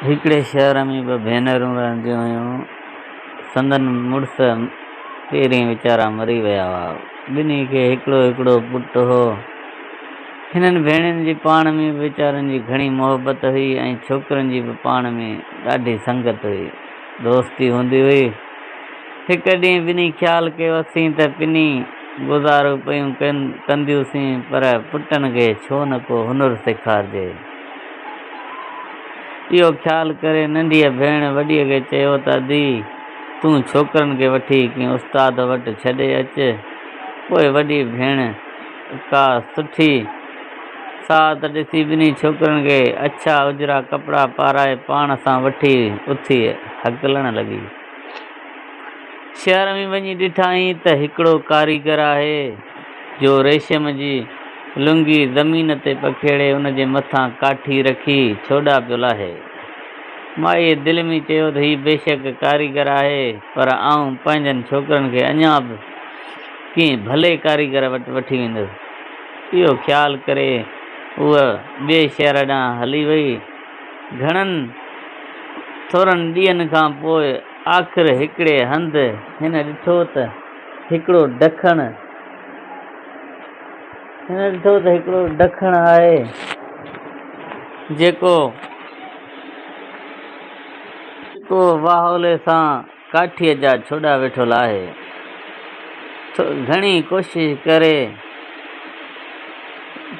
هڪڙي شهر ۾ ٻه ڀينرون رهنديون هيون. سندن مڙس پهرين ويچارا مري ويا هئا. ٻنهي کي هڪڙو هڪڙو پٽ هو. هنن ڀيڻين جي پاڻ ۾ به ويچارن جي گهڻي محبت هئي ۽ ڇوڪرن جي به پاڻ ۾ ڏاڍي سنگت هئي. دوستي هوندي هئي. هڪ ڏينهن ٻنهي خيال ڪيو اسين ته پني گذارو پيون ڪنديونسين پر پٽن کي ڇو نه ڪو هنر سيکارجي. اهو خيال ڪري ننڍيء ڀيڻ وڏيء کي چيو ته ادي تون ڇوڪرن کي وٺي ڪنهن استاد وٽ ڇڏي اچ. پوء وڏي ڀيڻ ڪا سٺي ساعت ڏسي ٻنهي ڇوڪرن کي اڇا اجرا ڪپڙا پارائي پاڻ سان وٺي اٿي هڪلڻ لڳي. شهر ۾ وڃي ڏٺائين ته هڪڙو ڪاريگر آهي، جو ريشم جي لنگي زمين تي پکيڙي ان جي مٿان ڪاٺي رکي ڇوڏا پيو لاهي. مائيء دل ۾ چيو ته هي بيشڪ ڪاريگر آهي، پر آئون پنهنجن ڇوڪرن کي اڃا به ڪنهن ڀلي ڪاريگر وٽ وٺي ويندس. اهو خيال ڪري هوء ٻئي شهر ڏانهن هلي وئي. گهڻن ٿورن ڏينهن کان پوء آخر هڪڙي هنڌ هن ڏٺو ته هڪڙو ڊکڻ هن ڏٺو ته هڪڙو ڊکڻ آهي، جيڪو جيڪو واهولي سان ڪاٺيء جا ڇوڏا ويٺو لاهي. گهڻي ڪوشش ڪري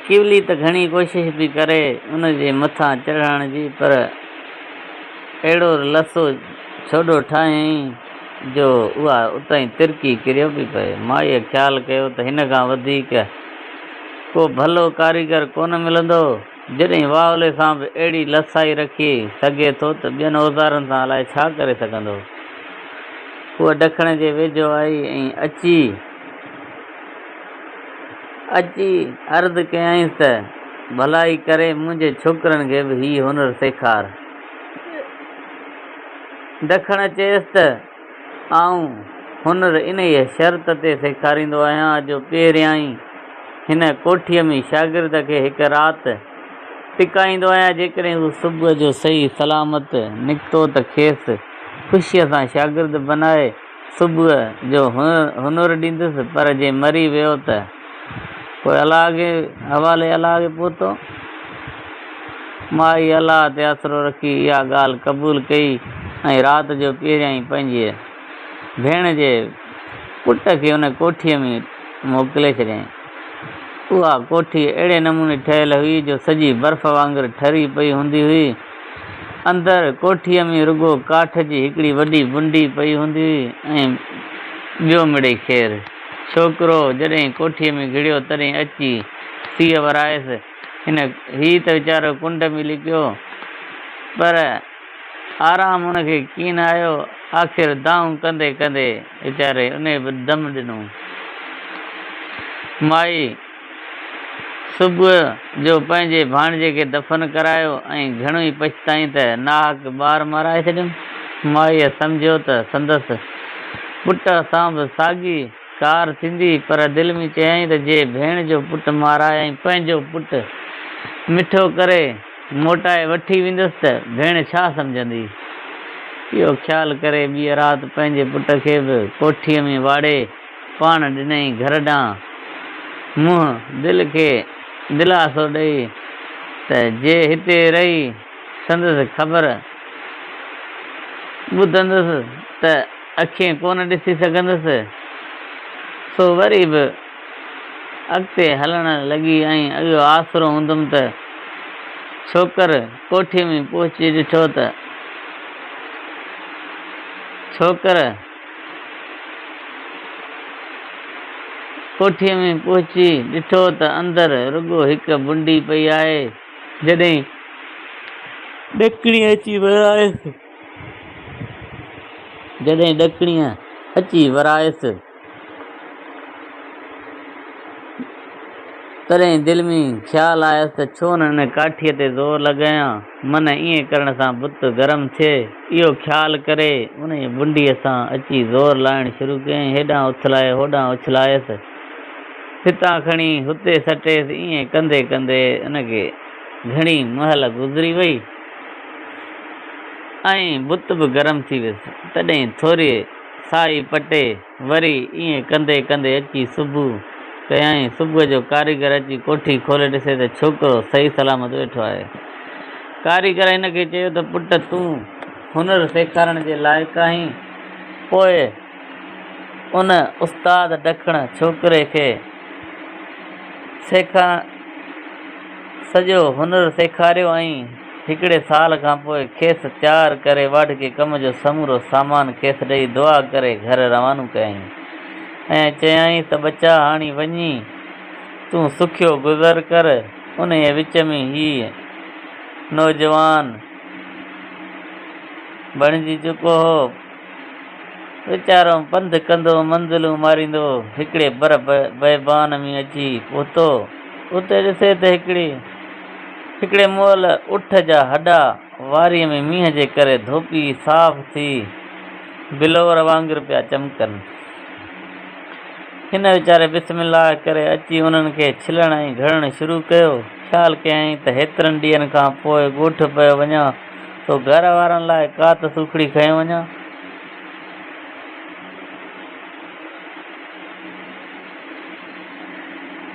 ڪيولي ته گهڻي ڪوشش پئي ڪري ان جي مٿان چڙهڻ جي پر اهڙو لسو ڇوڏو ٺاهيائين جو اها اتان ئي ترڪي ڪريو پئي پئي. مائيء خيال ڪيو ته هن کان وڌيڪ ڪو ڀلو ڪاريگر ڪونه ملندو. جڏهن واهولي سان به اهڙي لسائي رکي سگهي ٿو ته ٻين اوزارن سان الائي ڇا ڪري سگهندو. هوء ڊکڻ جي ويجهو آئي ۽ اچي اچي عرض ڪيائينس ته ڀلائي ڪري منهنجي ڇوڪرن کي به هي هنر سيکار. ڊکڻ چيس ته آئون هنر انهيء شرط تي سيکاريندو آهيان جو پهريائين هن ڪوٺيء ۾ شاگرد کي هڪ رات ٽڪائيندو آهيان، جيڪڏهن هو صبح جو صحيح سلامت نڪتو ته کيس خوشيء سان شاگرد بنائي صبح جو هنر ڏيندس، پر جي مري ويو ته پوء الله کي حوالي الله کي پهتو. مائي الله تي آسرو رکي اها ڳالهه قبول ڪئي ۽ رات جو پهريائين پنهنجيء ڀيڻ جي پٽ کي ان ڪوٺيء ۾ موڪلي ڇڏيائين. اها ڪوٺي اهڙي نموني ٺهيل هئي جو سڄي برف وانگر ٺري پئي هوندي هئي. اندر ڪوٺيء ۾ رڳو ڪاٺ جي هڪڙي وڏي بنڊي پئي هوندي هئي ۽ ٻيو مڙئي خير. ڇوڪرو جڏهن ڪوٺيء ۾ گهڙيو تڏهن اچي سيء ورايس. هن هي ته ويچارو ڪنڊ ۾ لڪيو، پر آرام هن کي ڪين آيو. آخر دانهون ڪندي ڪندي ويچاري انهيء به دم ڏنو. مائي صبح جو پنهنجي ڀاڻيجي کي دفن ڪرايو ۽ گهڻو ئي پڇتائين ته ناحق ٻار مارائي ڇڏيم. مائيء سمجهيو ته سندس پٽ سان به ساڳي ڪار ٿيندي، پر دل ۾ چيائين ته جي ڀيڻ جو پٽ مارائي ۽ پنهنجو پٽ مٺو ڪري موٽائي وٺي ويندس ته ڀيڻ ڇا سمجهندي؟ اهو خيال ڪري ٻيء رات پنهنجي پٽ کي به ڪوٺيء ۾ واڙي پاڻ ڏنائين گهر ڏانهن منهن، دل کي دلاسو ڏئي ته جي هتي رهي سندس خبر ٻڌندس ته اکين ڪونه ڏسي سگهندس. سو وري به اڳتي هلڻ لڳي ۽ اهو آسرو هوندم ته ڇوڪر ڪوٺي ۾ پهچي ڏٺو ته ڇوڪر ڪوٺي ۾ پهچي ڏٺو ته اندر رڳو هڪ بنڊي پئي آهي. جڏهن ڏڪڻي اچي ورايس جڏهن ڏڪڻيء اچي ورايس، تڏهن دل ۾ خيال آيس ته ڇو نه ان ڪاٺيء تي زور لڳايان، من ائين ڪرڻ سان بت گرم ٿئي. اهو خيال ڪري انهيء بنڊيء سان اچي زور لائڻ شروع ڪيائين. هيڏانهن اٿلائي هوڏانهن اڇلايس. هتان کڻي هتي سٽيس، ائين ڪندي ڪندي ان کي گهڻي مهل گذري وئي. ۽ بت به گرم ٿي ويس. تڏهن ٿوري ساهي پٽي وري ائين ڪندي ڪندي اچي صبح ڪيائين. صبح جو ڪاريگر اچي ڪوٺي کولي ڏسي ته ڇوڪرو صحيح سلامت ويٺو آهي. ڪاريگر هن کي چيو ته پٽ تون هنر سيکارڻ جي لائق آهين. پوء ان استاد ڊکڻ ڇوڪري کي سيکارڻ سڄو هنر سيکاريو ۽ هڪڙي سال کان پوء کيس تيار ڪري واڍڪي ڪم جو سمورو سامان کيس ڏئي دعا ڪري گهر روانو ڪيائين ۽ چيائين ته ٻچا هاڻي وڃي تون سکيو گذر ڪر. انهيء وچ ۾ هيء نوجوان بڻجي چڪو هو. ويچارو پنڌ ڪندو منزلون ماريندو هڪڙي بر بيابان ۾ اچي پهتو. اتي ڏسي ته هڪڙي هڪڙي مئل اٺ جا هڏا واريء ۾ مينهن جي ڪري ڌوپي صاف ٿي بلور وانگر پيا چمڪن. هن ويچاري بسم الله ڪري اچي انهن کي ڇلڻ ۽ گهڙڻ شروع ڪيو. خيال ڪيائين ته هيترن ڏينهن کان پوء ڳوٺ پيو وڃان سو گهر وارن لاء ڪا ته سوکڙي کنيو وڃان.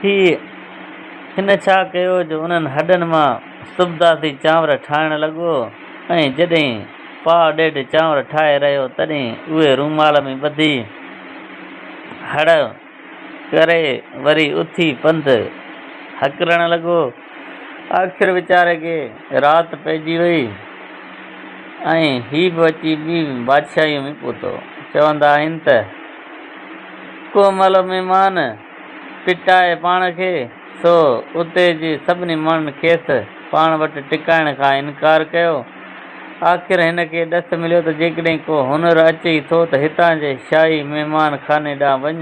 هي هن ڇا ڪيو جو انهن هڏن مان سبداسي چانور ٺاهڻ لڳو ۽ جڏهن پاء ڏيڍ چانور ٺاهي رهيو تڏهن اهي رومال ۾ ٻڌي هڙ ڪري وري اٿي پنڌ هڪرڻ لڳو. آخر ويچاري کي رات پئجي وئي ۽ هي به اچي ٻي بادشاهيء ۾ پهتو. چوندا آهن ته ڪو مئل مهمان پٽائي پاڻ کي، سو اتي جي سڀني ماڻهن کيس پاڻ وٽ ٽڪائڻ کان انڪار ڪيو. آخر هن کي ڏس مليو ته جيڪڏهن ڪو هنر اچئي ٿو ته هتان جي شاهي مهمان خاني ڏانهن وڃ،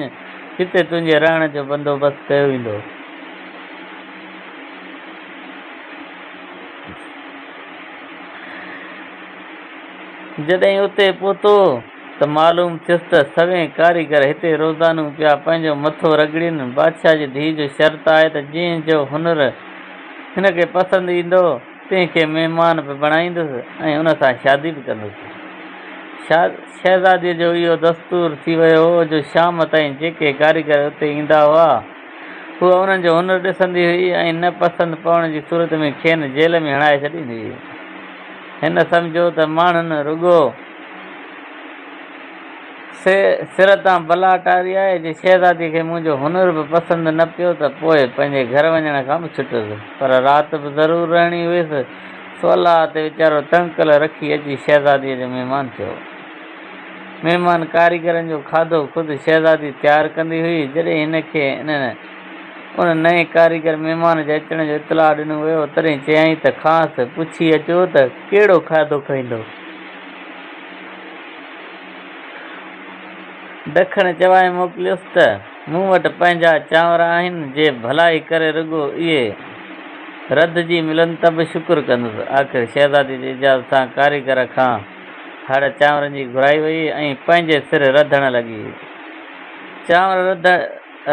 جتي تنهنجي رهڻ جو بندوبست ڪيو ويندو. جڏهن اتي پهتو ته معلوم ٿيس ته سوين ڪاريگر هتي روزانو پيا پنهنجو مٿو رڳڙين. بادشاهه جي ڌيء جو شرط آهي ته جنهن جو هنر هن کي پسند ايندو، تنهن کي مهمان به بڻائيندس ۽ ان سان شادي به ڪندس. شهزاديء جو اهو دستور ٿي ويو هو جو شام تائين جيڪي ڪاريگر اتي ايندا هئا، هوء انهن جو هنر ڏسندي هئي ۽ نه پسند پوڻ جي صورت ۾ کين جيل ۾ هڻائي ڇڏيندي هئي. هن سمجهيو ته ماڻهن رڳو سر تان بلا ٽاري آهي، جي شهزاديء کي منهنجو هنر به پسند نه پيو ته پوء پنهنجي گهر وڃڻ کان به ڇٽس. پر رات به ضرور رهڻي هيس، سو الله تي ويچارو تڻڪل رکي اچي شهزاديء جو مهمان ٿيو. مهمان ڪاريگرن جو کاڌو خود شهزادي تيار ڪندي هئي. جڏهن هن کي ان نئين ڪاريگر مهمان جي اچڻ جو اطلاع ڏنو ويو، تڏهن چيائين ته کانئس پڇي اچو ته ڪهڙو کاڌو کائيندو؟ ڊکڻ چوائي موڪليس ته مون وٽ پنهنجا چانور آهن، جي ڀلائي ڪري رڳو اهي رڌجي ملن ته به شڪر ڪندس. آخر شهزادي جي اجازت سان ڪاريگر کان هڙ چانورن جي گهرائي ويئي ۽ پنهنجي سر رڌڻ لڳي. چانور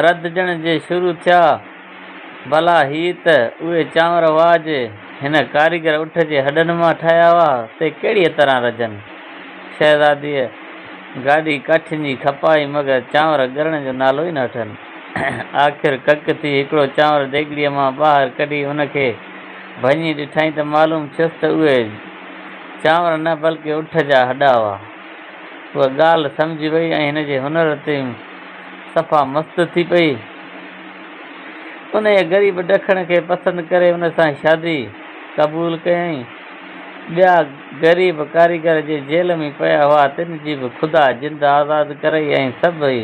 رڌجڻ جي شروع ٿيا. ڀلا هي ته اهي چانور هئا جي هن ڪاريگر اٺ جي هڏن مان ٺاهيا هئا، سي ڪهڙيء طرح رڌجن؟ شهزاديء گاڏي ڪاٺين جي کپائي مگر چانور ڳرڻ جو نالو ئي نه وٺن. آخر ڪڪ ٿي هڪڙو چانور ديڳڙيء مان ٻاهر ڪڍي ان کي ڀڃي ڏٺائين ته معلوم ٿيس ته اهي چانور نه بلڪه اٺ جا هڏا هئا. هوء ڳالهه سمجهي وئي ۽ هن جي هنر تي صفا مست ٿي پئي. انهيء غريب ڊکڻ کي پسند ڪري ان سان شادي قبول ڪيائين. ٻيا غريب ڪاريگر جي جيل ۾ پيا هئا، تن جي به خدا جند آزاد ڪرئي ۽ سڀئي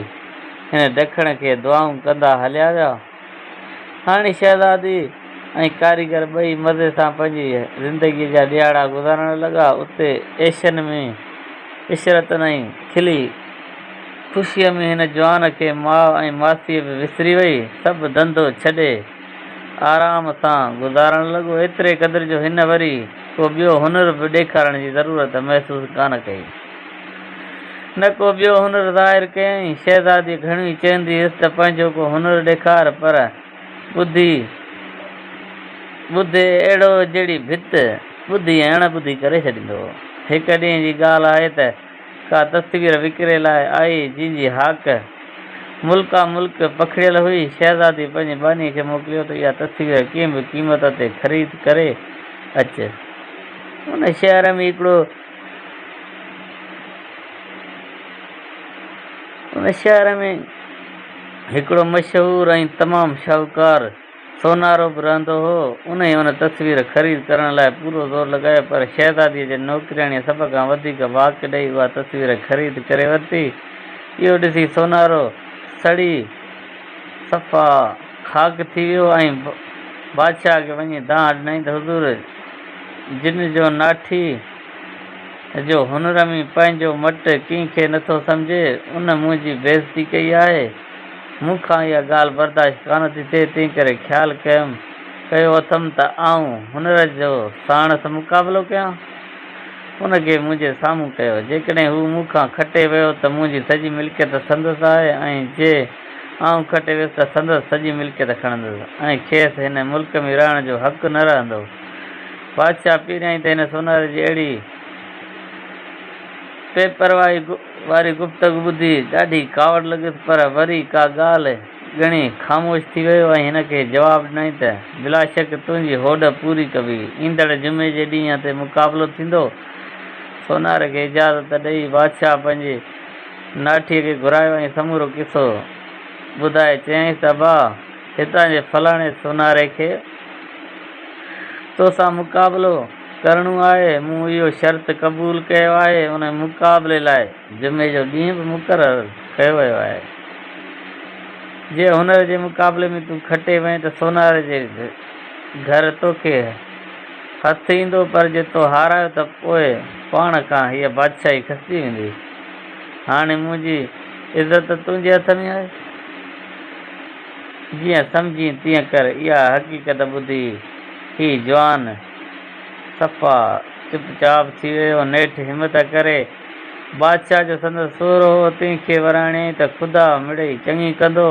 هن ڊکڻ کي دعائون ڪندا هليا ويا. هاڻي شهزادي ۽ ڪاريگر ٻئي مزي سان پنهنجي زندگيء جا ڏهاڙا گذارڻ لڳا. اتي عيشن ۾ عشرتن ۽ کلي خوشيء ۾ هن جوان کي ماء ۽ ماسيء به وسري وئي. سڀ ڌنڌو ڇڏي آرام سان گذارڻ لڳو. ايتري قدر جو هن وري ڪو ٻيو هنر به ڏيکارڻ جي ضرورت محسوس ڪانه ڪئي. نه ڪو ٻيو هنر ظاهر ڪيائين. شهزادي گهڻو ئي چوندي هيس ته پنهنجو ڪو هنر ڏيکار، پر ٻڌي ٻڌي اهڙو جهڙي ڀت ٻڌي ۽ اڻ ٻڌي ڪري ڇڏيندو هو. هڪ ڏينهن جي ڳالهه آهي ته ڪا تصوير وڪري لاء آئي، جنهن جي هاڪ ملڪان ملڪ پکڙيل هئي. شهزادي پنهنجي ٻانهيء کي موڪليو ته اها تصوير ڪنهن به قيمت تي خريد ڪري اچ. ان شهر ۾ هڪڙو ان شهر ۾ هڪڙو مشهور ۽ تمام شاهوڪار سونارو به رهندو هو. انهيء ان تصوير خريد ڪرڻ لاء پورو زور لڳايو، پر شهزاديء جي نوڪرياڻيء سڀ کان وڌيڪ واڪ ڏئي اها تصوير خريد ڪري ورتي. اهو ڏسي سونارو سڙي صفا خاڪ ٿي ويو ۽ بادشاهه کي وڃي دانهن ڏنائين ته حضور جن جو ناٺي جو هنر ۾ پنهنجو مٽ ڪنهن کي نٿو سمجهي، ان منهنجي بيعزتي ڪئي آهي. مون کان اها ڳالهه برداشت ڪانه ٿي ٿئي، تنهنڪري خيال ڪيم ڪيو اٿم ته آئون هنر جو ساڻس مقابلو ڪيان. ان کي منهنجي سامهون ڪيو. جيڪڏهن هو مون کان کٽي ويو ته منهنجي سڄي ملڪيت سندس آهي ۽ جي آئون کٽي ويس ته سندس سڄي ملڪيت کڻندس ۽ کيس هن ملڪ ۾ رهڻ جو حق نه رهندو. بادشاهه پهريائين ته هن سوناري جي اهڙي بي پرواهي واري گفتگو ٻڌي ڏاڍي ڪاوڙ لڳس پر وري ڪا ڳالهه ڳڻي خاموش ٿي ويو ۽ هن کي جواب ڏنائين ته بلاشڪ تنهنجي هوڏ پوري ڪبي. ايندڙ جمعي جي ڏينهن تي مقابلو ٿيندو. سوناري کي اجازت ڏئي بادشاهه پنهنجي ناٺيء کي گهرايو ۽ سمورو قصو ٻڌائي چيائينس ته ابا! هتان جي فلاڻي سوناري کي توسان مقابلو ڪرڻو آهي، مون اهو شرط قبول ڪيو آهي، ان مقابلي لاء جمعي جو ڏينهن به مقرر ڪيو ويو آهي. جي هنر جي مقابلي ۾ تون کٽي وئين ته سوناري جي گهر توکي هٿ ايندو، پر جي تو هارايو ته پوء پاڻ کان هيء بادشاهي کسجي ويندي. هاڻي منهنجي عزت تنهنجي هٿ ۾ آهي. جيئن سمجهين تيئن ڪر. اها حقيقت ٻڌي هي جوان صفا چپ چاپ ٿي ويو. نيٺ همت ڪري بادشاهه جو سندس سهرو هو، تنهن کي وراڻيائين ته خدا مڙئي چڱي ڪندو،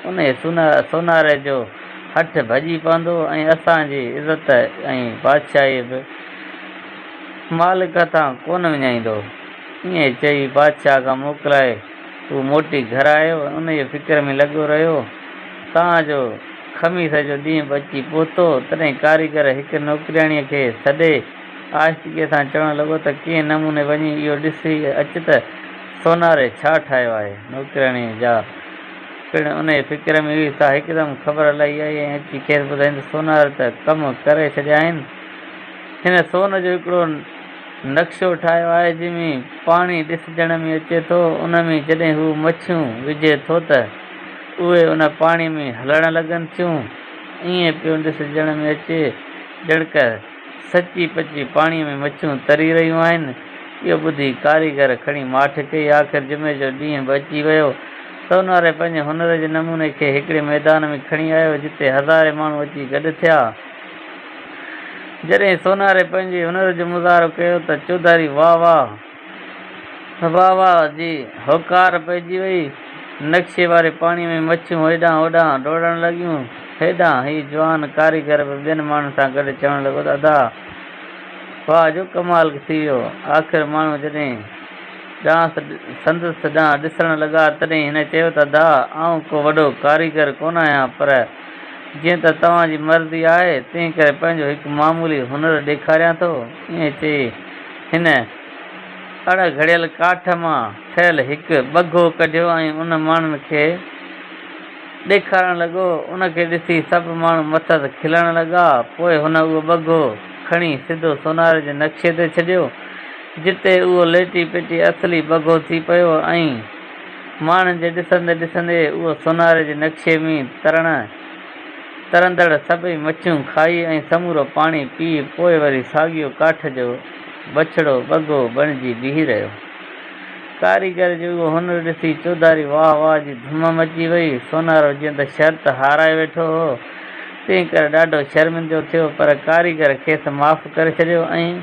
انهيء سوناري جو هٺ ڀڄي پوندو ۽ اسان جي عزت ۽ بادشاهي به مالڪ هٿان ڪونه وڃائيندو. ائين چئي بادشاهه کان موڪلائي هو موٽي گهر آيو ۽ انهيء فڪر ۾ لڳو رهيو، تان جو خميس جو ڏينهن به اچي پهتو. تڏهن ڪاريگر هڪ نوڪرياڻيء کي سڏي آهستگيء سان چوڻ لڳو ته ڪنهن نموني وڃي اهو ڏسي اچ ته سوناري ڇا ٺاهيو آهي. نوڪرياڻي جا پڻ انهيء فڪر ۾ هئي، سا هڪدم خبر لهي آئي ۽ اچي کيس ٻڌايائين ته سوناري ته ڪم ڪري ڇڏيا آهن. هن سون جو هڪڙو نقشو ٺاهيو آهي، جنهن ۾ پاڻي ڏسجڻ ۾ اچي ٿو. ان ۾ جڏهن هو مڇيون وجهي ٿو ته اهي ان پاڻي ۾ هلڻ لڳن ٿيون. ائين پيو ڏسجڻ ۾ اچي ڄڻڪ سچي پچي پاڻيء ۾ مڇيون تري رهيون آهن. اهو ٻڌي ڪاريگر کڻي ماٺ ڪئي. آخر جمعي جو ڏينهن به اچي ويو. سوناري پنهنجي هنر جي نموني کي هڪڙي ميدان ۾ کڻي آيو، جتي هزارين ماڻهو اچي گڏ ٿيا. جڏهن سوناري پنهنجي هنر جو مظاهرو ڪيو ته چوڌاري واهه واهه واهه واهه جي هوڪار پئجي وئي. نقشي واري پاڻيء ۾ مڇيون هيڏانهن هوڏانهن ڊوڙڻ لڳيون. هيڏانهن هي جوان ڪاريگر به ٻين ماڻهن سان گڏ چوڻ لڳو ته ادا واهه جو ڪمال ٿي ويو. آخر ماڻهو جڏهن ڏانهس سندس ڏانهن ڏسڻ لڳا تڏهن هن چيو ته ادا آئون ڪو وڏو ڪاريگر ڪونه آهيان پر جيئن ته توهان جي مرضي آهي، تنهن ڪري پنهنجو هڪ معمولي هنر ڏيکاريان ٿو. ائين چئي هن اڻ گهڙيل ڪاٺ مان ٺهيل هڪ ٻگهو ڪڍيو ۽ ان ماڻهن کي ڏيکارڻ لڳو. ان کي ڏسي سڀ ماڻهو مٿس کلڻ لڳا. پوء هن اهو ٻگهو کڻي سڌو سوناري جي نقشي تي ڇڏيو، جتي اهو ليٽي پيٽي اصلي ٻگهو ٿي پيو ۽ ماڻهن جي ڏسندي ڏسندي اهو سوناري جي نقشي ۾ ترڻ ترندڙ سڀئي مڇيون کائي ۽ سمورو پاڻي پي پوء وري ساڳيو ڪاٺ جو بڇڙو ٻگهو بڻجي بيهي رهيو. ڪاريگر جو اهو هنر ڏسي چوڌاري واهه واهه جي ڌم مچي وئي. سونارو جيئن ته شرط هارائي ويٺو هو، تنهن ڪري ڏاڍو شرمندو ٿيو، پر ڪاريگر کيس معاف ڪري ڇڏيو ۽.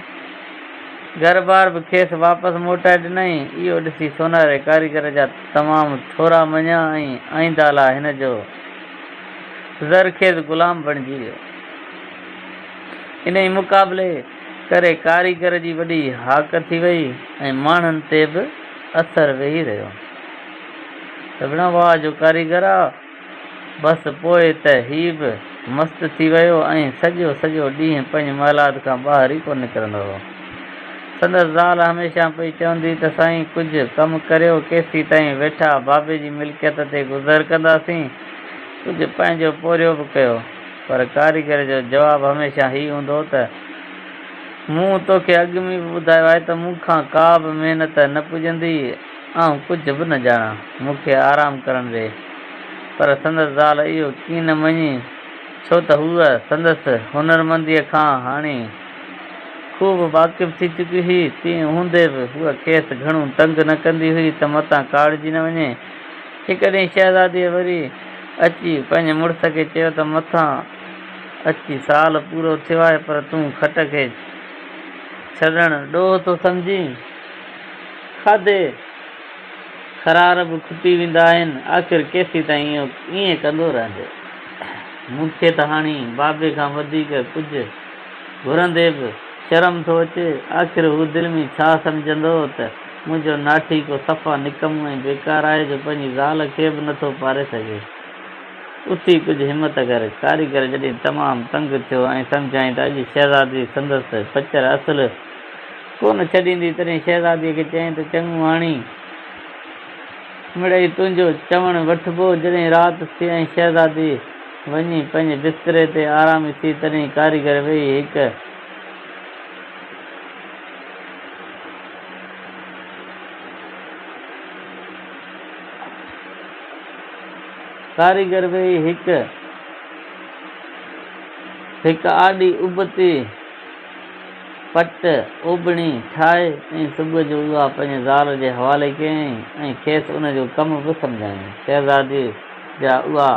گهر بار به کيس واپس موٽائي ڏنائين. اهو ڏسي سوناري ڪاريگر جا تمام ٿورا مڃيا ۽ آئنده لاء هن جو زرخيز غلام بڻجي ويو. انهيء مقابلي ڪري ڪاريگر جي وڏي هاڪ ٿي وئي ۽ ماڻهن تي به اثر ويهي رهيو. ته ڀيڻا واهه جو ڪاريگر آ. بس پوء ته هي به مست ٿي ويو ۽ سڄو سڄو ڏينهن پنهنجي محلات کان ٻاهر ئي ڪونه نڪرندو هو. سندس زال هميشه پئي چوندي ته سائين ڪجهه ڪم ڪريو، ڪيسيتائين ويٺا بابي جي ملڪيت تي گذر ڪنداسين، ڪجهه پنهنجو پورهيو به ڪيو. پر ڪاريگر جو جواب هميشه هي هوندو هو ته مون توکي اڳ ۾ به ٻڌايو آهي ته مون کان ڪا به محنت نه پڄندي، آئون ڪجهه به نه ڄاڻان، مون کي آرام ڪرڻ ڏي. پر سندس زال اهو ڪين نه مڃي، ڇو ته هوء سندس هنرمنديء کان هاڻي خوب واقف ٿي چڪي هئي، تنهن هوندي به هوء کيس گهڻو تنگ نه ڪندي هئي ته متان ڪاوڙجي نه وڃي. هڪ ڏينهن شهزاديء وري اچي پنهنجي مڙس کي چيو ته مٿان اچي سال پورو ٿيو آهي، پر تون کٽ کي ڇڏڻ ڏوهه ٿو سمجهين؟ کاڌي خرار به کٽي ويندا آهن، آخر ڪيسيتائين اهو ائين ڪندو رهندين؟ مون کي ته هاڻي بابي کان وڌيڪ ڪجهه گهرندي به شرم ٿو اچي. آخر هو دل ۾ ڇا سمجهندو ته منهنجو ناٺي ڪو صفا نڪمو ۽ بيڪار آهي جو پنهنجي زال کي به نٿو پاري سگهي. اٿي ڪجهه همت ڪر. ڪاريگر جڏهن تمام تنگ ٿيو ۽ سمجهيائين ته اڄ شهزادي سندس پچر اصل ڪونه ڇڏيندي، تڏهن شهزاديء کي چيائين ته چڱو هاڻي مڙئي تنهنجو چوڻ وٺبو. جڏهن رات ٿي ۽ شهزادي وڃي پنهنجي بستري تي آرامي ٿي، تڏهن ڪاريگر ويهي هڪ. ڪاريگر ويهي هڪ هڪ آڏي ابتي پٽ اوٻڻي ٺاهي ۽ صبح جو اها پنهنجي زال جي حوالي ڪيائين ۽ کيس ان جو ڪم به سمجهايائين. شهزادي جا اها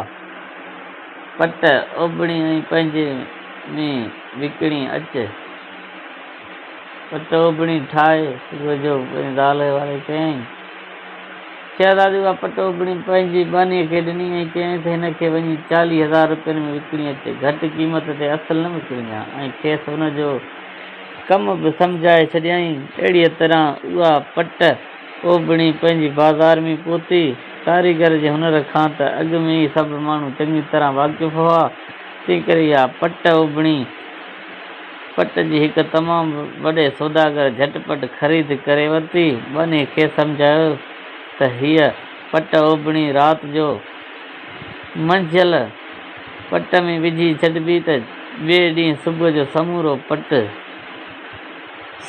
پٽ اوٻڻي ۽ پنهنجي ۾ وڪڻي اچ. پٽ اوٻڻي ٺاهي صبح جو پنهنجي زال جي حوالي ڪيائين. شهزادي اها پٽ اوٻڻي پنهنجي ٻانهيء کي ڏني ۽ چيائين ته هن کي وڃي 40,000 رپين ۾ وڪڻي اچ، گهٽ قيمت تي اصل نه وڪڻجان ۽ کيس ان جو ڪم به سمجهائي ڇڏيائين. اهڙيء طرح اها پٽ اوٻڻي پنهنجي بازار ۾ پهتي. ڪاريگر جي هنر کان ته اڳ ۾ ئي سڀ ماڻهو چڱي طرح واقف هئا، تنهنڪري اها پٽ اوٻڻي پٽ جي هڪ تمام وڏي سوداگر جهٽ پٽ خريد ڪري ورتي. ٻانهي کيس سمجهايو ته هيء پٽ اوڀڻي رات جو منجهيل پٽ ۾ وجهي ڇڏبي ته ٻئي ڏينهن صبح جو سمورو پٽ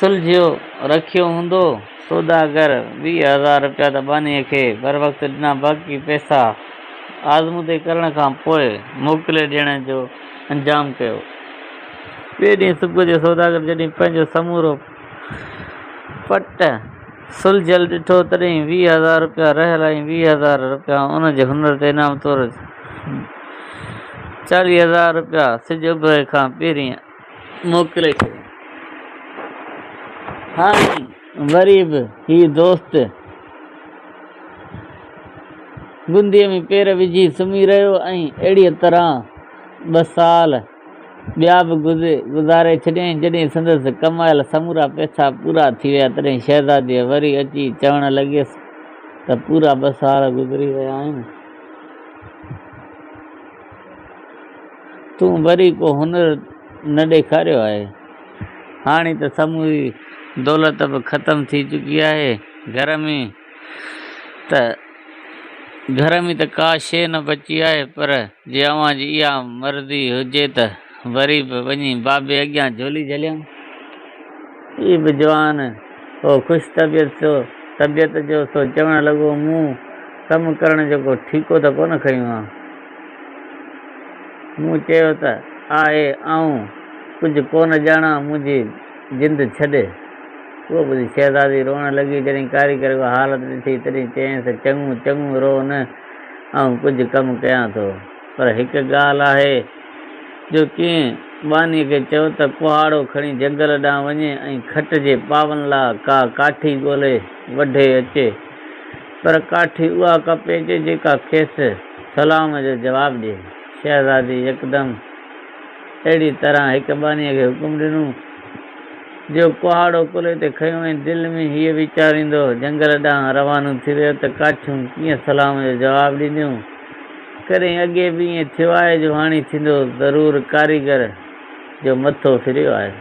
سلجهيو رکيو هوندو. سوداگر 20,000 رپيا ته ٻانهيء کي بروقت ڏنا، باقي پئسا آزمودي ڪرڻ کان پوء موڪلي ڏيڻ جو انجام ڪيو. ٻئي ڏينهن صبح جو سوداگر جڏهن پنهنجو سمورو پٽ سلجهيل ڏٺو، تڏهن 20,000 رپيا رهيل ۽ 20,000 رپيا ان جي هنر تي انعام طور 40,000 رپيا سج اڀرڻ کان پهرين موڪلي ڇڏيائين. هاڻي وري به هي دوست گنديء ۾ پير وجهي سمهي رهيو ۽ اهڙيء طرح ٻه سال ٻيا به گذاري ڇڏيائين. جڏهن سندس ڪمايل سمورا پئسا پورا ٿي ويا، تڏهن شهزاديء وري اچي چوڻ لڳيس ته پورا ٻه سال گذري ويا آهن. تون وري ڪو هنر نه ڏيکاريو آهي. هاڻي ته سموري دولت به ختم ٿي چڪي آهي. گهر ۾ ته گهر ۾ ته ڪا شيء نه بچي آهي، پر جي اوهان جي اها مرضي هجي ته وري به وڃي بابي اڳيان جهولي جهليان. هي به جوان هو، خوش طبيعت سو طبيعت جو، سو چوڻ لڳو، مون ڪم ڪرڻ جو ڪو ٺيڪو ته ڪونه کنيو آهي. مون چيو ته آهي، آئون ڪجهه ڪونه ڄاڻان، منهنجي جند ڇڏ. اهو ٻڌي شهزادي روئڻ لڳي. جڏهن ڪاريگر اها حالت ڏٺي، تڏهن چيائينس ته چڱو، چڱو، روء نه، آئون ڪجهه ڪم ڪيان ٿو. پر هڪ ڳالهه آهي جو ڪنهن ٻانهيء کي چئو ته ڪهاڙو کڻي جنگل ڏانهن وڃي ۽ کٽ جي پاون لاء ڪا ڪاٺي ڳولي وڍي اچي. پر ڪاٺي اها ڪپي اچي جيڪا کيس سلام جو جواب ڏئي. شهزادي يڪدم اهڙي طرح هڪ ٻانهيء کي حڪم ڏنو. جو ڪهاڙو ڪلهي تي کنيو ۽ دل ۾ هيء ويچاريندو جهنگل ڏانهن روانو ٿي ويو ته ڪاٺيون ڪيئن سلام جو جواب ڏينديون. ڪڏهن اڳي به ائين ٿيو آهي جو هاڻي ٿيندو. ضرور ڪاريگر جو مٿو ڦريو آهي.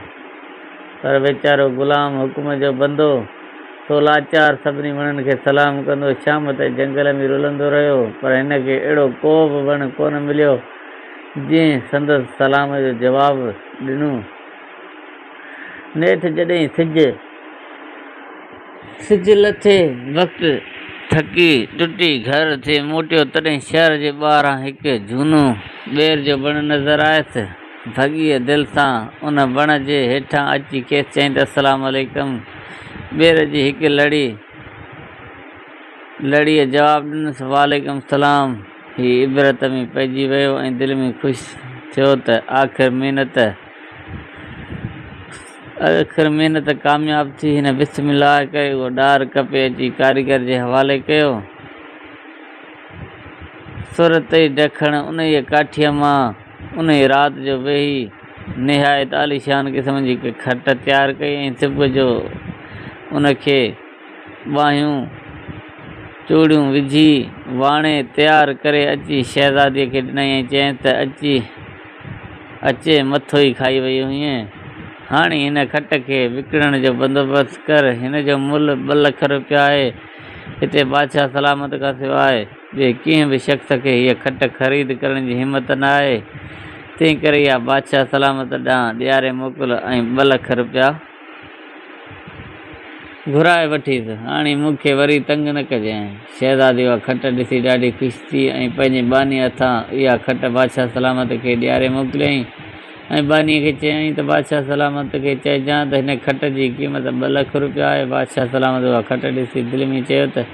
پر ويچارو غلام حڪم جو بندو، سو لاچار سڀني وڻن کي سلام ڪندو شام تائين جهنگل ۾ رلندو رهيو، پر هن کي اهڙو ڪو به وڻ ڪونه مليو، جنهن سندس سلام جو جواب ڏنو. نيٺ جڏهن سج سج لٿي وقت ٿڪي ٽٽي گهر ٿي موٽيو، تڏهن شهر جي ٻاهران هڪ جهونو ٻير جو وڻ نظر آيس. ڀڳيء دل سان ان وڻ جي هيٺان اچي کيس چيائين ته السلام عليڪم! ٻير جي هڪ لڙي لڙيء جواب ڏنس، وعليڪم السلام! هي عبرت ۾ پئجي ويو ۽ دل ۾ خوش ٿيو ته آخر محنت آخر محنت ڪامياب ٿي. هن بسم الله ڪري اهو ڏار ڪپي اچي ڪاريگر جي حوالي ڪيو. سرتئي ڊکڻ انهيء ڪاٺيء مان انهيء رات جو ويهي نهايت عاليشان قسم جي هڪ کٽ تيار ڪئي ۽ صبح جو ان کي ٻانهيون چوڙيون وجهي واڻي تيار ڪري اچي شهزاديء کي ڏنائين ۽ چيائينس ته اچي اچي مٿو ئي کائي وئي هئين. هاڻي هن کٽ کي وڪڻڻ جو بندوبست ڪر. هن جو ملهه ٻه لک رپيا آهي. هتي بادشاهه سلامت کان سواء ٻئي ڪنهن به شخص کي هيء کٽ خريد ڪرڻ جي همت نه آهي. تنهنڪري اها بادشاهه سلامت ڏانهن ڏياري موڪل ۽ ٻه لک رپيا گهرائي وٺيس. هاڻي مون کي وري تنگ نه ڪجانء. شهزادي اها کٽ ڏسي ڏاڍي خوش ٿي ۽ پنهنجي ٻانهيء هٿان اها کٽ بادشاهه سلامت کي ڏياري موڪليائين ۽ ٻانهيء کي چيائين ته بادشاهه سلامت کي چئجان ته هن کٽ جي قيمت ٻه لک روپيا آهي. بادشاهه سلامت اها کٽ ڏسي دل ۾ چيو ته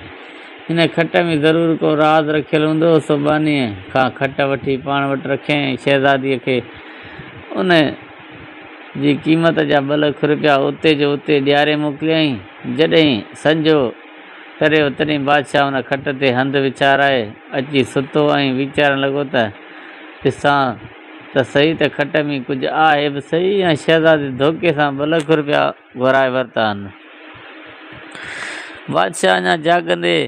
هن کٽ ۾ ضرور ڪو راز رکيل هوندو. سو ٻانهيء کان کٽ وٺي پاڻ وٽ رکيائين ۽ شهزاديء کي ان جي قيمت جا ٻه لک روپيا اتي جو اتي ڏياري موڪليائين. جڏهن سنجهو ٽريو، تڏهن بادشاهه ان کٽ تي هنڌ وڇارائي اچي ستو ۽ ويچارڻ لڳو ته ڏسان ته سهي ته کٽ ۾ ڪجهه آهي به سهي يا شهزادي ڌوڪي سان ٻه لک روپيا گهرائي ورتا آهن. بادشاهه اڃا جاڳندي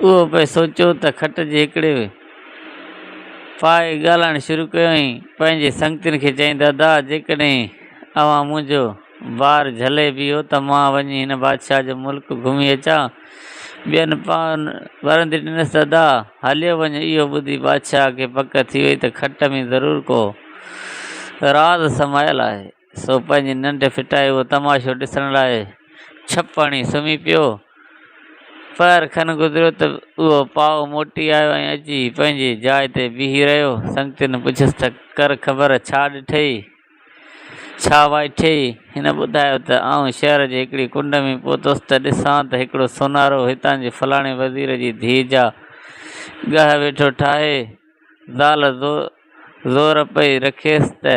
اهو پئي سوچيو ته کٽ جي هڪڙي پائي ڳالهائڻ شروع ڪيو ۽ پنهنجي سنگتين کي چيائين ته ادا جيڪڏهن اوهان منهنجو بار جهلي بيهو ته مان وڃي هن بادشاهه جو ملڪ گهمي اچان. ٻين پاون ورندي ڏنس ته ادا هليو وڃ. اهو ٻڌي بادشاهه کي پڪ ٿي وئي ته کٽ ۾ ضرور ڪو راز سمايل آهي. سو پنهنجي ننڊ ڦٽائي اهو تماشو ڏسڻ لاء ڇپ هڻي سمهي پيو. پهر کن گذريو ته اهو پائو موٽي آيو ۽ اچي پنهنجي جاء تي بيهي رهيو. سنگتين پڇيس ته ڪر خبر ڇا ڏٺئي؟ ڇا وائٺئي؟ هن ٻڌايو ته آئون شهر جي هڪڙي ڪنڊ ۾ پهتس ته ڏسان ته هڪڙو سونارو هتان جي فلاڻي وزير جي ڌيء جا ڳهه ويٺو ٺاهي. زال زور پئي رکيس ته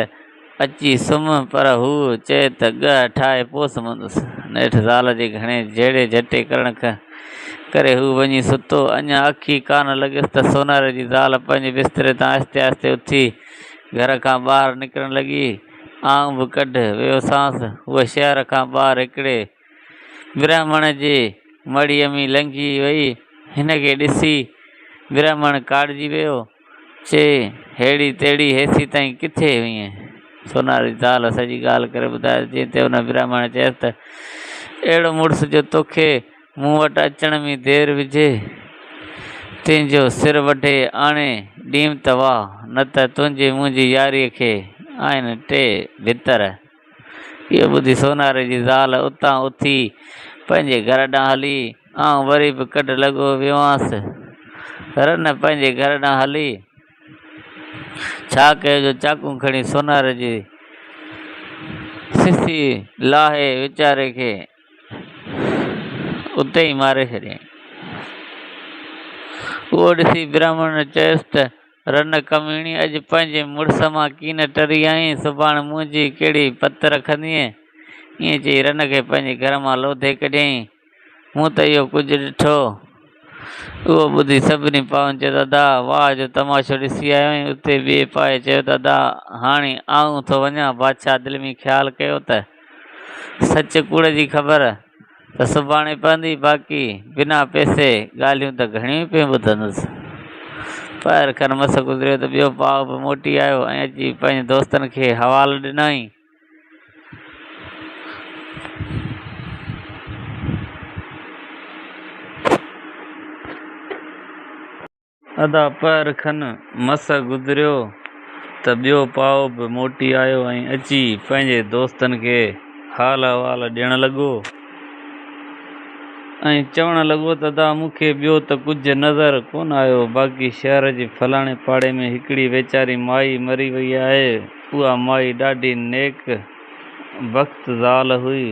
اچي سمهه پر هوء چئي ته ڳهه ٺاهي پوء سمهندس. نيٺ زال جي گهڻي جهيڙي جهٽي ڪرڻ ڪري هو وڃي ستو. اڃا اک ئي ڪانه لڳيس ته سوناري جي زال پنهنجي بستري تان آهستي آهستي اٿي گهر کان ٻاهر نڪرڻ لڳي. آئون به ڪڍ ويوسانس. هوء شهر کان ٻاهر هڪڙي برهمڻ جي مڙهيء ۾ لنگهي وئي. هن کي ڏسي برهمڻ ڪاڙجي ويو. چي، ههڙي تهڙي هيسيتائين ڪٿي هئينء؟ سوناري زال سڄي ڳالهه ڪري ٻڌايس، جنهن تي ان برهمڻ چيس ته، اهڙو مڙس جو توکي مون وٽ اچڻ ۾ دير وجهي، تنهن جو سر وڍي آڻي ڏينم ته واهه، نه ته تنهنجي منهنجي ياريء کي آهن ٽي ڀتر. اهو ٻڌي سوناري جي زال اتان اٿي پنهنجي گهر ڏانهن هلي. آئون وري به ڪڍ لڳو ويوهانس. رن پنهنجي گهر ڏانهن هلي. ڇا ڪيو جو چاقون کڻي سوناري جي سسي لاهي ويچاري کي اتي ئي ماري ڇڏيائين. اهو ڏسي برهمڻ چيس ته رن ڪميڻي اڄ پنهنجي مڙس مان ڪين ٽري آئين، سڀاڻ منهنجي ڪهڙي پت رکندينء؟ ائين چئي رن کي پنهنجي گهر مان لوڌي ڪڍيائين. مون ته اهو ڪجهه ڏٺو. اهو ٻڌي سڀني پاون چيو ته ادا واهه جو تماشو ڏسي آيو آهين. اتي ٻئي پائي چيو ته ادا هاڻي آئون ٿو وڃان. بادشاهه دل ۾ خيال ڪيو ته. سچ ڪوڙ جي خبر ته سڀاڻي پوندي، باقي بنا پئسي ڳالهيون ته گهڻيون ئي پيون ٻڌندس. پهر کن مس گذريو ته ٻيو پائو به موٽي آيو ۽ اچي پنهنجي دوستن کي حوال ڏنائين. ادا پهر کن مس گذريو ته ٻيو پائو به موٽي آيو ۽ اچي پنهنجي دوستن کي حال احوال ڏيڻ لڳو ۽ چوڻ لڳو ته ادا مون کي ٻيو ته ڪجهه نظر ڪونه آيو باقي شهر جي فلاڻي پاڙي ۾ هڪڙي ويچاري مائي مري وئي آهي اها مائي ڏاڍي نيڪ بخت زال هئي.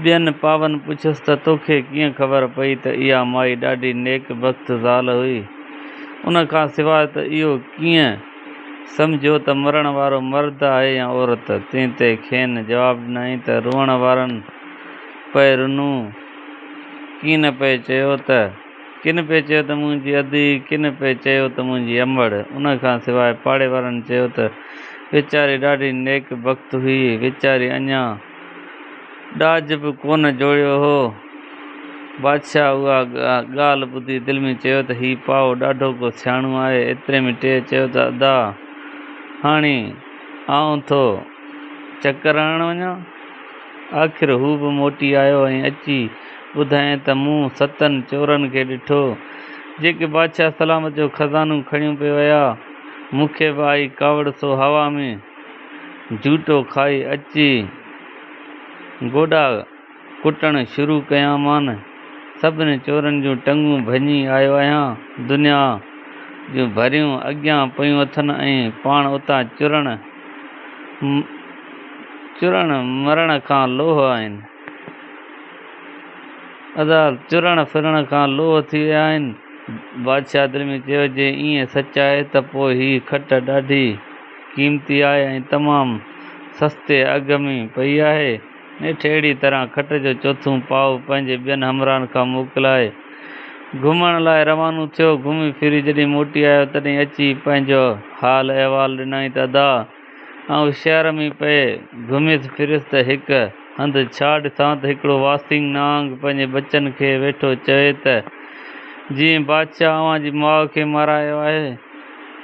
ٻين پاون پڇيس ته توکي ڪيئن خبر پئي ته اها مائي ڏاڍي نيڪ بخت زال هئي؟ ان کان سواء ته اهو ڪيئن سمجهيو ته مرڻ وارو مرد آهي يا عورت؟ تنهن تي کين جواب ڏنائين ته روئڻ وارن پئي رنو، ڪين پئي چيو ته. ڪن پئي چيو ته منهنجي ادي، ڪن پئي چيو ته منهنجي امڙ. ان کان سواء پاڙي وارن چيو ته ويچاري ڏاڍي نيڪ بخت هئي، ويچاري اڃا ڏاج به ڪونه جوڙيو هو. بادشاهه اها ڳالهه ٻڌي دل ۾ چيو ته هي پائو ڏاڍو ڪو سياڻو آهي. ايتري ۾ ٽيئي چيو ته ادا هاڻي آئون ٿو چڪر هڻڻ وڃان. آخر هو به موٽي آيو ۽ اچي ٻڌايائين ته مون ستن چورن کي ڏٺو، جيڪي بادشاهه سلامت جو خزانو کڻيون پئي ويا. مون کي به آئي ڪاوڙ سو هوا ۾ جهوٽو کائي اچي گوڏا ڪٽڻ شروع ڪيامان. سڀني چورن جون ٽنگون ڀڃي آيو آهيان. دنيا جون ڀريون اڳيان پيون اٿن ۽ پاڻ اتان چرڻ چرڻ مرڻ کان لوهه آهن. ادا چرڻ ڦرڻ کان لوهه ٿي ويا آهن. بادشاهه دل ۾ چيو، جي ائين سچ آهي ته پوء هيء کٽ ڏاڍي قيمتي آهي ۽ تمام سستي اگهه ۾ پئي آهي. نيٺ اهڙيء طرح کٽ جو چوٿون پائو پنهنجي ٻين همراهن کان موڪلائي گهمڻ لاء روانو ٿيو. گهمي ڦري جڏهن موٽي آيو، تڏهن اچي پنهنجو حال احوال ڏنائين ته ادا! آئون شهر ۾ پئي گهميس ڦريس ته هڪ هنڌ ڇا ڏسان ته هڪڙو واسينگ نانگ پنهنجي ٻچن کي ويٺو چوي ته جنهن بادشاهه اوهان جي ماء کي مارايو آهي،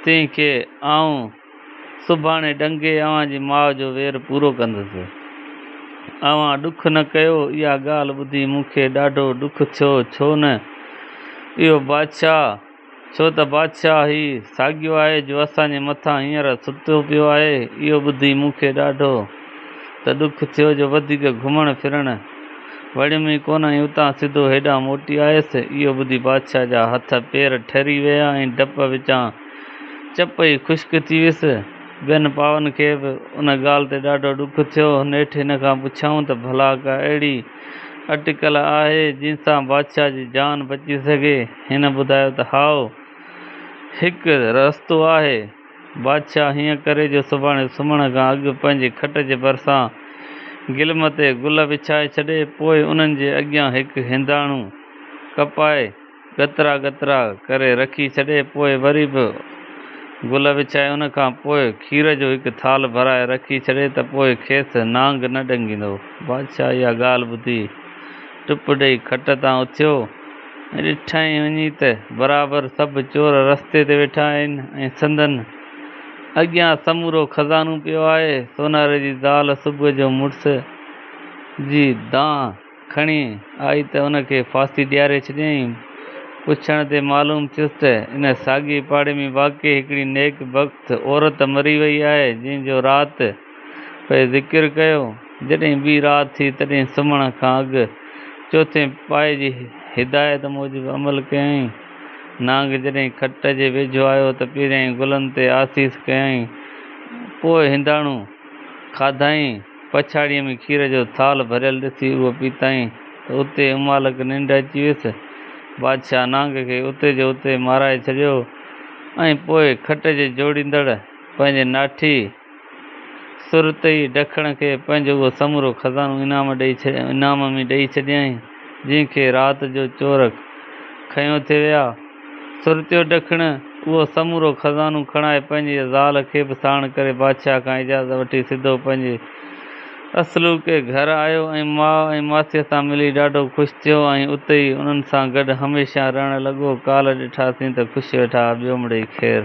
تنهن کي آئون سڀاڻي ڏنگي اوهان جي ماء جو وير پورو ڪندس. اوهان ڏک نه ڪيو. اها ڳالهه ٻڌي مون کي ڏاڍو ڏک ٿيو، ڇو نه اهو بادشاهه ڇو ته بادشاهه هي ساڳيو آهي جو اسان جي مٿان هينئر ستو پيو آهي. اهو ٻڌي مون کي ڏاڍو ته ڏک ٿيو جو وڌيڪ گهمڻ ڦرڻ وڻيم ئي ڪونه ۽ اتان سڌو هيڏانهن موٽي آيس. اهو ٻڌي بادشاهه جا هٿ پير ٺري ويا ۽ ڊپ وچان چپ ئي خشڪ ٿي ويس. ٻين پاون کي به ان ڳالهه تي ڏاڍو ڏک ٿيو. نيٺ هن کان پڇيائون ته ڀلا ڪا اهڙي اٽڪل آهي، جنهن سان بادشاهه جي جان بچي سگهي؟ هن ٻڌايو ته هائو، هڪ رستو آهي. بادشاهه هيئن ڪري جو سڀاڻي سمهڻ کان اڳ پنهنجي کٽ جي ڀرسان گلم تي گل وڇائي ڇڏي، پوء انهن جي اڳيان هڪ هنداڻو ڪپائي ڳترا ڳترا ڪري رکي ڇڏي، پوء وري به گل وڇائي ان کان پوء کير جو هڪ ٿالهه ڀرائي رکي ڇڏي ته پوء کيس نانگ نه ڏنگيندو. بادشاهه اها ڳالهه ٻڌي ٽپ ڏيئي کٽ تان اٿيو ۽ ڏٺائين وڃي ته برابر سڀ چور رستي تي ويٺا آهن ۽ سندن اڳيان سمورو خزانو پيو آهي. سوناري جي زال صبح جو مڙس جي دانهن کڻي آئي ته ان کي ڦاسي ڏياري ڇڏيائين. پڇڻ تي معلوم ٿيس ته ان ساڳئي پاڙي ۾ واقعي هڪڙي نيڪ بخت عورت مري وئي آهي، جنهن جو رات پئي ذڪر ڪيو. جڏهن ٻي رات ٿي، تڏهن سمهڻ کان اڳ چوٿين پائي جي هدايت موجب عمل ڪيائين. نانگ جڏهن کٽ جي ويجهو آيو ته پهريائين گلن تي آسيس ڪيائين، پوء هنداڻو کاڌائين. پڇاڙيء ۾ کير جو ٿالهه ڀريل ڏسي اهو پيتائين ته اتي امالڪ ننڊ اچي ويس. بادشاهه نانگ کي اتي جو اتي مارائي ڇڏيو ۽ پوء کٽ جي جوڙيندڙ پنهنجي ناٺي سرتئي ڊکڻ کي پنهنجو اهو سمورو خزانو انعام انعام ۾ ڏئي ڇڏيائين، جنهن کي رات جو چور کنيو ٿي ويا. سرتيو ڊکڻ اهو سمورو خزانو کڻائي پنهنجي زال کي به ساڻ ڪري بادشاهه کان اجازت وٺي سڌو پنهنجي اصلوڪي گهر آيو ۽ ماء ۽ ماسيء سان ملي ڏاڍو خوش ٿيو ۽ اتي ئي انهن سان گڏ هميشه رهڻ لڳو. ڪالهه ڏٺاسين ته خوش ويٺا ها. ٻيو مڙئي خير.